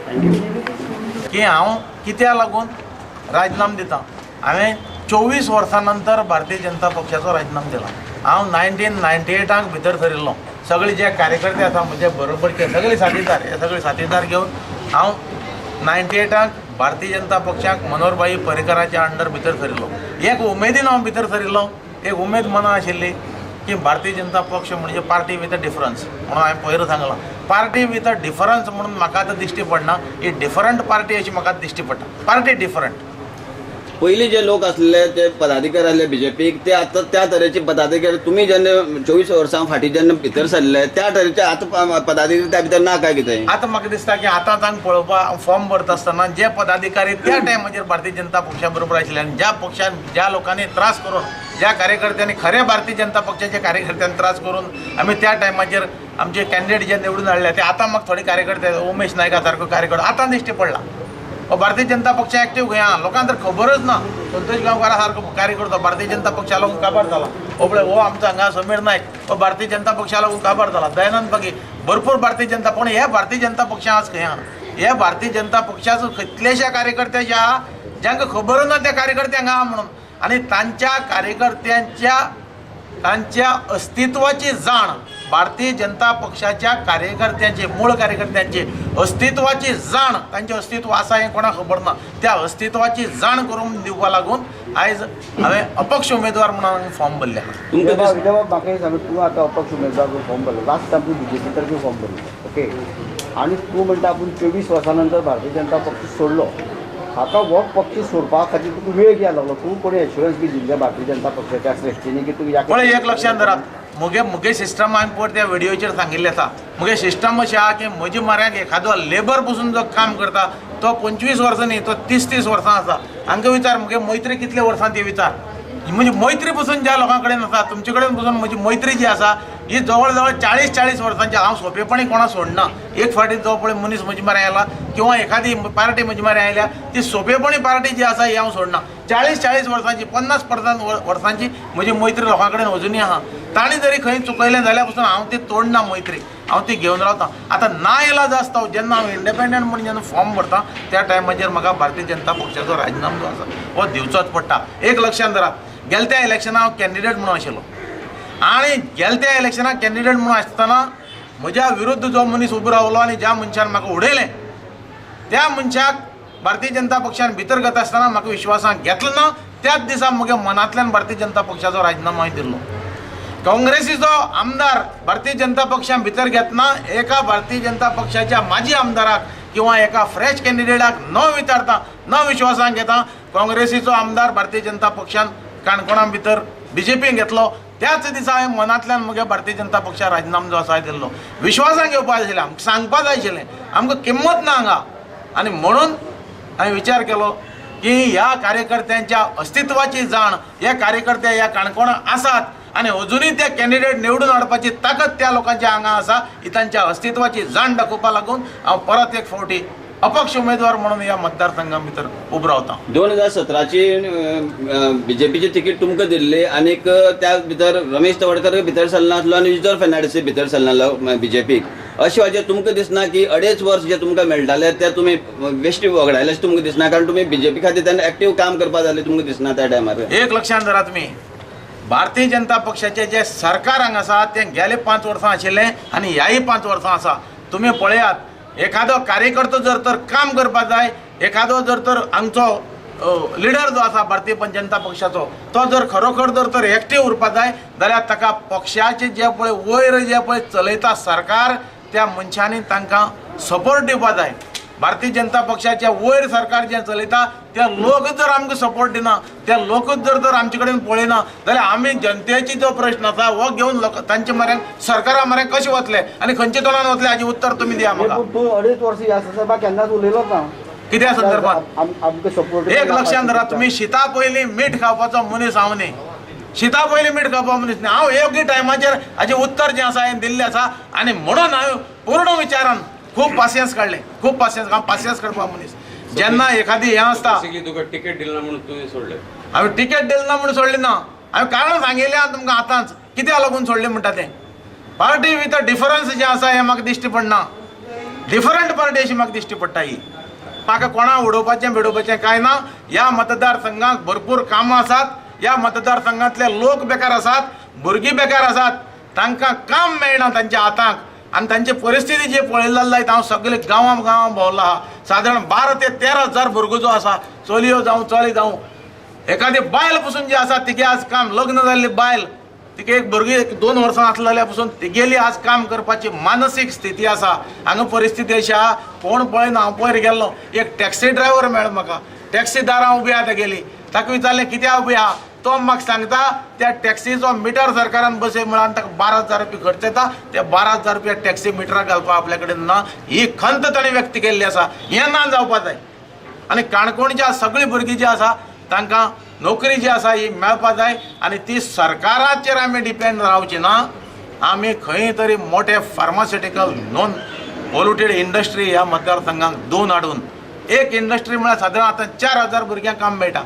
Thank you. की हांव कित्याक लागून राजीनाम दिता. हांवें 24 वर्सां नंतर भारतीय जनता पक्षाचो राजीनाम दिला. हांव 1998 भितर सरिल्लो. सगळे जे कार्यकर्ते आसा म्हजे बरोबरचे सगळे साथीदार, हे सगळे साथीदार घेवन हांव 98 भारतीय जनता पक्षाक मनोहरभाई पर्रीकराच्या अंडर भितर सरिल्लो. एक उमेदीन हांव भितर सरिल्लो, एक उमेद मना आशिल्ली की भारतीय जनता पक्ष म्हणजे पार्टी विथ अ डिफरन्स म्हणून हांवें पयर सांगलां. पार्टी विथ अ डिफरन्स म्हणून म्हाका आतां दिश्टी पडना, ही डिफरंट पार्टी अशी म्हाका दिश्टी पडटा. Party different. पयलीं जे लोक आसले ते पदाधिकारी आसले बीजेपीक, ते आतां त्या तरेचे पदाधिकारी तुमी जेन्ना 24 वर्सां फाटीं जेन्ना भितर सरले त्या तरेचे आतां पदाधिकारी त्या भितर ना काय कितें? आतां म्हाका दिसता की आतां तांकां पळोवपा फॉर्म भरता आसतना जे पदाधिकारी त्या टायमाचेर भारतीय जनता पक्षा बरोबर आशिल्ले आनी ज्या पक्षान ज्या लोकांनी त्रास करून, ज्या कार्यकर्त्यांनी खरे भारतीय जनता पक्षाच्या कार्यकर्त्यांनी त्रास करून आमी त्या टायमाचेर आमचे कॅन्डिडेट जे निवडून हाडले ते आतां म्हाका थोडे कार्यकर्ते उमेश नायका सारको कार्यकर्तो आतां दिश्टी पडला. हो भारतीय जनता पक्ष एक्टीव खंय आहा लोकांक तर खबरच ना. संतोष गांवकारा सारको कार्यकर्तो भारतीय जनता पक्षा लागून काबार जाला. हो पळय हो आमचो हांगा समीर नायक हो भारतीय जनता पक्षा लागून काबार जाला. दयानंद पागी भरपूर भारतीय जनता, पूण हे भारतीय जनता पक्ष आज खंय आहा? हे भारतीय जनता पक्षाचो कितलेशा कार्यकर्ते जे आहा जांकां खबर ना त्या कार्यकर्त्यांक आहा म्हणून, आनी तांच्या कार्यकर्त्यांच्या तांच्या अस्तित्वाची जाण भारतीय जनता पक्षाच्या कार्यकर्त्यांची, मूळ कार्यकर्त्यांची अस्तित्वाची जाण, तांचें अस्तित्व आसा हें कोणाक खबर ना. त्या अस्तित्वाची जाण करून दिवपा लागून आयज हांवें अपक्ष उमेदवार म्हणून फॉर्म भरले. तुमकां विजयबाब म्हाका एक सांग, तूं आतां अपक्ष उमेदवार फॉर्म भरलो, लास्ट टायम तूं बीजेपी तर्फे फॉर्म भरलो, ओके, आनी तूं म्हणटा आपूण 24 वर्सां नंतर भारतीय जनता पक्ष सोडलो. हाका हो पक्ष सोडपा खातीर तुका वेळ कित्याक लागलो? तूं कोणी एश्युरन्स बी दिल्ले भारतीय जनता पक्षाच्या श्रेश्ठींनी की तूं पळय एक लक्षांत धरात, म्हगे म्हगे सिस्टम हांवें पयर त्या व्हिडियोचेर सांगिल्लें आसा. म्हगे सिस्टम अशें आहा की म्हजे म्हऱ्याक एखादो लेबर पसून जो काम करता तो 25 वर्सां न्ही, तो 30-30 वर्सां आसा. हांकां विचार म्हगे मैत्री कितले वर्सां ती विचार. म्हजी मैत्री पसून ज्या लोकां कडेन आसा, तुमचे कडेन पसून म्हजी मैत्री जी आसा ही जवळ जवळ 40-40 वर्सांची. हांव सोंपेपणी कोणाक सोडना. एक फावटी जो पळय मनीस म्हजे म्हऱ्यान आयला किंवा एखादी पार्टी म्हजे म्हऱ्यान आयल्या ती सोंपेपणी पार्टी जी आसा ही हांव सोडना. 40-40 वर्सांची, 50 वर्सांची म्हजी मैत्री लोकां कडेन अजुनूय आहा. तांणी जरी खंय चुकयलें जाल्यार पसून हांव ती तोडना मैत्री, हांव ती घेवन रावता. आतां ना इलाज आसता जेन्ना हांव इंडिपेंडंट म्हणून जेन्ना फॉर्म भरता त्या टायमाचेर म्हाका भारतीय जनता पक्षाचो राजीनामो जो आसा हो दिवचोच पडटा. एक लक्षांत धरात, गेल्या त्या इलेक्शनाक हांव कॅन्डिडेट म्हणून आशिल्लो आनी गेल्या त्या इलेक्शनाक कॅन्डिडेट म्हणून आसतना म्हज्या विरुद्ध जो मनीस उबो रावलो आनी ज्या मनशान म्हाका उडयलें त्या मनशाक भारतीय जनता पक्षान भितर घेता आसतना म्हाका विश्वासान घेतलो ना. त्याच दिसा म्हज्या मनांतल्यान भारतीय जनता पक्षाचो राजीनामो हांवें दिल्लो. काँग्रेसीचो आमदार भारतीय जनता पक्षान भितर घेतना एका भारतीय जनता पक्षाच्या माजी आमदाराक किंवा एका फ्रेश कॅन्डिडेटाक न विचारता, न विश्वासान घेता काँग्रेसीचो आमदार भारतीय जनता पक्षान काणकोणा भितर बीजेपीन घेतलो. त्याच दिसा हांवें मनांतल्यान म्हज्या भारतीय जनता पक्षा राजीनामो जो आसा दिल्लो. विश्वासान घेवपा जाय आशिल्लें, आमकां सांगपा जाय आशिल्लें, आमकां किंमत ना हांगा. आनी म्हणून हांवें विचार केलो की ह्या कार्यकर्त्यांच्या अस्तित्वाची जाण, हे कार्यकर्ते ह्या काणकोणा आसात आनी अजुनूय ते कॅन्डिडेट निवडून हाडपाची ताकद त्या लोकांच्या हांगा आसा, ही तांच्या अस्तित्वाची जाण दाखोवपा लागून हांव परत एक फावटी अपक्ष उमेदवार म्हणून ह्या मतदारसंघा भितर उबो रावता. 2017ची बीजेपीची तिकीट तुमकां दिल्ली आनीक त्या भितर रमेश तवडकर भितर सरनासलो आनी विजय फर्नांडीस भितर सरनासलो बीजेपीक. अशें वाजेर तुमकां दिसना की 2.5 वर्स जे तुमकां मेळटाले ते तुमी वेस्ट वगडायले अशें तुमकां दिसना? कारण तुमी बीजेपी खातीर तेन्ना एक्टीव काम करपा जालें तुमकां दिसना त्या टायमार? एक लक्षांत धरा, तुमी भारतीय जनता पक्षाचें जें सरकार हांगा आसा तें गेले 5 वर्सां आशिल्लें आनी ह्याय 5 वर्सां आसा. तुमी पळयात, एखादो कार्यकर्तो जर तर काम करपाक जाय, एखादो जर तर आमचो लिडर जो आसा भारतीय जनता पक्षाचो तो जर खरोखर जर तर एक्टीव उरपाक जाय जाल्यार ताका पक्षाचे जे पळय वयर जे पळय चलयता सरकार त्या मनशांनी तांकां सपोर्ट दिवपाक जाय. भारतीय जनता पक्षाचे वयर सरकार जें चलयता ते लोक जर आमकां सपोर्ट दिना, ते लोकूच जर तर आमचे कडेन पळयना जाल्यार आमी जनतेची जो प्रश्न आसा हो घेवन लोक तांचे म्हऱ्यान सरकारा म्हऱ्यान कशें वतले आनी खंयच्या तोंडान वतले हाजें उत्तर तुमी दिया म्हाका. पूण तूं 2.5 वर्सां ह्या संदर्भात केन्नाच उलयलोच ना. कित्या संदर्भात? आमकां सपोर्ट एक लक्षांत धरा, तुमी शिता पयलीं मीठ खावपाचो मनीस हांव न्ही, शिता पयलीं मीठ खावपा मनीस न्ही. हांव योग्य टायमाचेर हाजें उत्तर जें आसा हें दिल्लें आसा आनी म्हणून हांवें पूर्ण विचारान खूब पासियेंस काडलें, खूब पासियेंस, हांव पासियेंस काडपा मनीस. जेन्ना एखादी हें आसता, तुका तिकेट दिली ना म्हणून तुवें सोडलें? हांवें तिकेट दिली ना म्हणून सोडली ना, हांवें कारण सांगिल्लें आहा तुमकां आतांच कित्याक लागून सोडलें म्हणटा तें. पार्टी विथ अ डिफरन्स जें आसा हें म्हाका दिश्टी पडना. डिफरंट पार्टी अशी म्हाका दिश्टी पडटा ही. म्हाका कोणा उडोवपाचें बिडोवपाचें कांय ना. ह्या मतदारसंघाक भरपूर कामां आसात. ह्या मतदारसंघांतले लोक बेकार आसात, भुरगीं बेकार आसात, तांकां काम मेळना तांच्या हाताक. आनी तांची परिस्थिती जी पळयली जाल्यार हांव सगळे गांवां गांवां भोंवला आहा. सादारण 12 ते 13 हजार भुरगो जो आसा, चलयो जावं चले जावं, एखादी बायल पसून जी आसा तिगे आज काम, लग्न जाल्ली बायल तिका एक भुरगीं एक 2 वर्सां आसलें जाल्यार पसून तिगेली आज काम करपाची मानसीक स्थिती आसा. हांगा परिस्थिती अशी आहा, कोण पळयना. हांव पयर गेल्लो, एक टॅक्सी ड्रायव्हर मेळ्ळो म्हाका, टॅक्सी दारां उबी आहा तेगेली. ताका विचारलें कित्याक उबी आहा, तो म्हाका सांगता त्या टॅक्सीचो मिटर सरकारान बसय म्हळ्यार ताका 12,000 रुपया खर्च येता, ते 12,000 रुपया टॅक्सी मिटराक घालपाक आपल्या कडेन ना. ही खंत ताणें व्यक्त केल्ली आसा. हें ना जावपा जाय. आनी काणकोणच्या सगळीं भुरगीं जी आसा तांकां नोकरी जी आसा ही मेळपा जाय आनी ती सरकाराचेर आमी डिपेंड रावची ना. आमी खंय तरी मोठे फार्मास्युटिकल नॉन पोल्युटेड इंडस्ट्री ह्या मतदारसंघाक 2 हाडून एक इंडस्ट्री म्हळ्यार सादारण आतां 4,000 भुरग्यांक काम मेळटा.